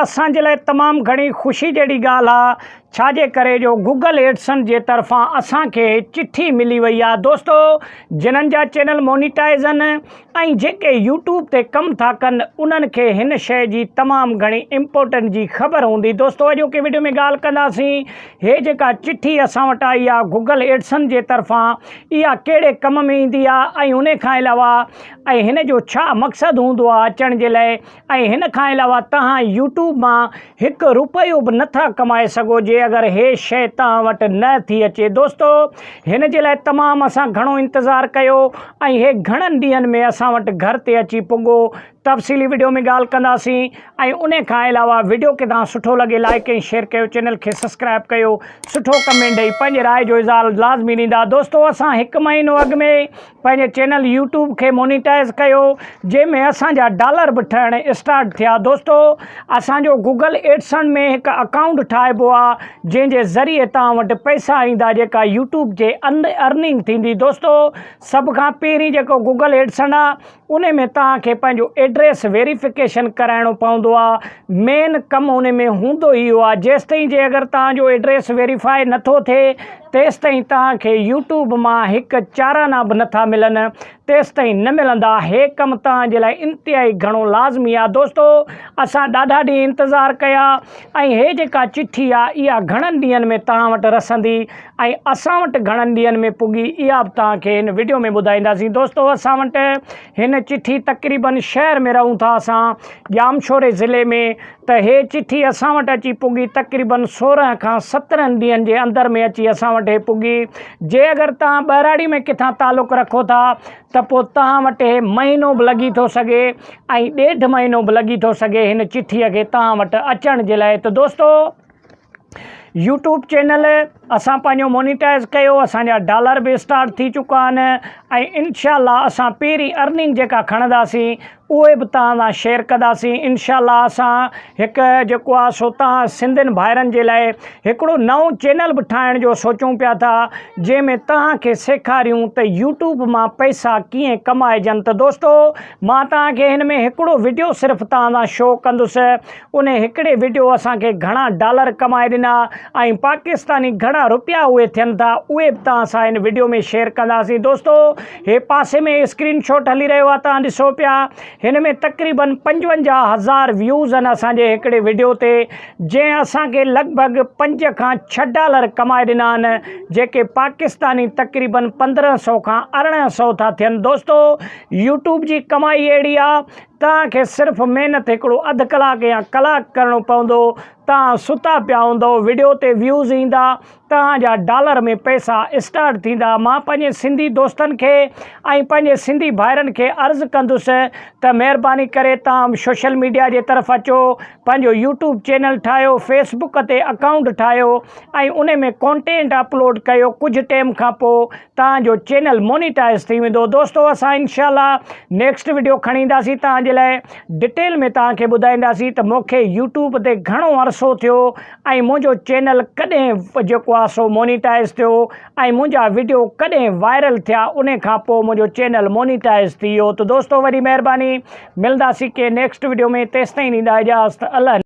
اسان جي لاء تمام گهڻي خوشي جهڙي ڳالهه آ ڇا جي ڪري جو گوگل ايڊسن جي طرفان اسان کي چٺي ملي وئي آ دوستو جنھن جا چينل مونيٽائز آھن ۽ جيڪي يوٽيوب تي ڪم ٿا ڪن انهن کي هن شئي جي تمام گهڻي امپورٽنٽ جي خبر هوندي دوستو اڄوڪي وڊيو ۾ ڳالهه ڪنداسين هي جيڪا چٺي اسان وٽ آئي آ گوگل ايڊسن جي طرفان اها ڪهڙي ڪم ۾ ايندي آ ۽ انهي کان علاوه ۽ هن جو ڇا مقصد هوندو آ اچڻ جي لاء ۽ هن کان علاوه توهان يوٽيوب مان هڪ روپيو به نٿا ڪمائي سگهو جي اگر هي شئي توهان وٽ نه ٿي اچي دوستو هن جي لاء تمام اسان گهڻو انتظار ڪيو ۽ هي گهڻن ڏينهن ۾ اسان وٽ گهر تي اچي پڳو تفصيلي وڊيو ۾ ڳالهه ڪنداسين ۽ انهي کان علاوه وڊيو کي توهان سٺو لڳي لائڪ ۽ شيئر ڪيو چينل کي سبسڪرائب ڪيو سٺو ڪمينٽ ڏئي پنهنجي راء جو اظهار لازمي ڏيندا دوستو اسان هڪ مهينو اڳ ۾ پنهنجي چينل يوٽيوب کي مونيٽائز ڪيو جنهن ۾ اسان جا ڊالر به ٺهڻ اسٽارٽ ٿيا دوستو اسان جو گوگل ايڊسن ۾ هڪ اڪائونٽ ٺاهبو آ جنهن جي ذريعي توهان وٽ پئسا ايندا جيڪا يوٽيوب جي ارننگ ٿيندي دوستو سڀ کان پهرين جيڪو گوگل ايڊسن آ ان ۾ توهان کي پنهنجو ايڊريس ويريفڪيشن ڪرائڻو پوندو آ مين ڪم ان ۾ هوندو ئي اهو آ جيستائين جي اگر توهان جو ايڊريس ويريفائي نٿو ٿئي تيستائين توهان کي يوٽيوب مان هڪ چارانا به نٿا ملن تيستائين نه ملندا هي ڪم توهان جي لاء انتهائي گهڻو لازمي آ دوستو اسان ڏاڍا ڏينهن انتظار ڪيا ۽ هي جيڪا چٺي آ اها گهڻن ڏينهن ۾ توهان وٽ رسندي ۽ اسان وٽ گهڻن ڏينهن ۾ پڳي اها به توهان کي هن وڊيو ۾ ٻڌائينداسين دوستو اسان وٽ هن چٺي تقريبن شهر ۾ رهون ٿا اسان ڄامشوري ضلعي ۾ ته هي چٺي اسان وٽ اچي پڳي تقريبن 16 کان 17 ڏينهن جي اندر ۾ اچي اسان وٽ هي پڳي جي اگر توهان ٻهراڙي ۾ ڪٿان تعلق رکو ٿا ته پوء توهان وٽ هي مهينو به لڳي ٿو سگهي ۽ ڏيڍ مهينو به لڳي ٿو سگهي هن چٺي کي توهان وٽ اچڻ جي لاء ته دوستو يوٽيوب چينل اسان پنهنجو مونيٽائز ڪيو اسان جا ڊالر به اسٽارٽ ٿي چڪا آهن ۽ انشاء الله اسان پهرين ارننگ جيڪا کڻنداسين اهي به توهان سان شيئر ڪنداسين انشاء الله اسان هڪ جيڪو آهي سو توهان سنڌين ڀائرن جي لاء هڪڙو نئون چينل به ٺاهڻ جو سوچون پيا ٿا جنهن ۾ توهان کي سيکاريون ته يوٽيوب مان پئسا ڪيئن ڪمائجن ته دوستو مان توهان کي هن ۾ هڪڙو وڊيو صرف توهان سان شو ڪندس ان هڪڙي وڊيو اسان کي گهڻا ڊالر ڪمائي ڏنا ۽ پاڪستاني گهڻا روپيا اهي ٿين ٿا اهي به توهان سان هن وڊيو ۾ شيئر ڪنداسين دوستو هي پاسي ۾ اسڪرين شاٽ هلي رهيو آهي توهان ڏسو پيا هن ۾ تقريبن 55 هزار ويوز آهن اسان جي هڪڙي وڊيو تي جنهن اسان کي لڳ ڀڳ 5 کان 6 ڊالر ڪمائي ڏنا آهن جيڪي پاڪستاني تقريبن 1500 کان 1800 ٿا ٿين دوستو يوٽيوب جي ڪمائي اهڙي آهي توهان کي صرف محنت هڪڙو اڌ ڪلاڪ يا ڪلاڪ ڪرڻو پوندو، توهان ستا پيا هوندؤ، وڊيو تي ويوز ايندا، توهان جا ڊالر ۾ پئسا اسٽارٽ ٿيندا، مان پنهنجي سنڌي دوستن کي ۽ پنهنجي سنڌي ڀائرن کي عرض ڪندس ته مهرباني ڪري توهان سوشل ميڊيا جي طرف اچو، پنهنجو يوٽيوب چينل ٺاهيو، فيس بڪ تي اڪائونٽ ٺاهيو ۽ انهي ۾ ڪونٽينٽ اپلوڊ ڪيو، ڪجهه ٽيم کان پوء توهان جو چينل مونيٽائز ٿي ويندو دوستو اسان انشاء الله نيڪسٽ وڊيو کڻي اينداسين توهان جي لاء ڊٽيل ۾ توهان کي ٻڌائينداسين ته مونکي يوٽيوب تي گهڻو عرصو ٿيو ۽ منهنجو چينل ڪڏهن جيڪو آهي سو مونيٽائز ٿيو ۽ منهنجا وڊيو ڪڏهن وائرل ٿيا ان کان پوء منهنجو چينل مونيٽائز ٿي ويو ته دوستو وڏي مهرباني ملنداسين ڪنهن نيڪسٽ وڊيو ۾ تيستائين ڏيندا اجازت الله.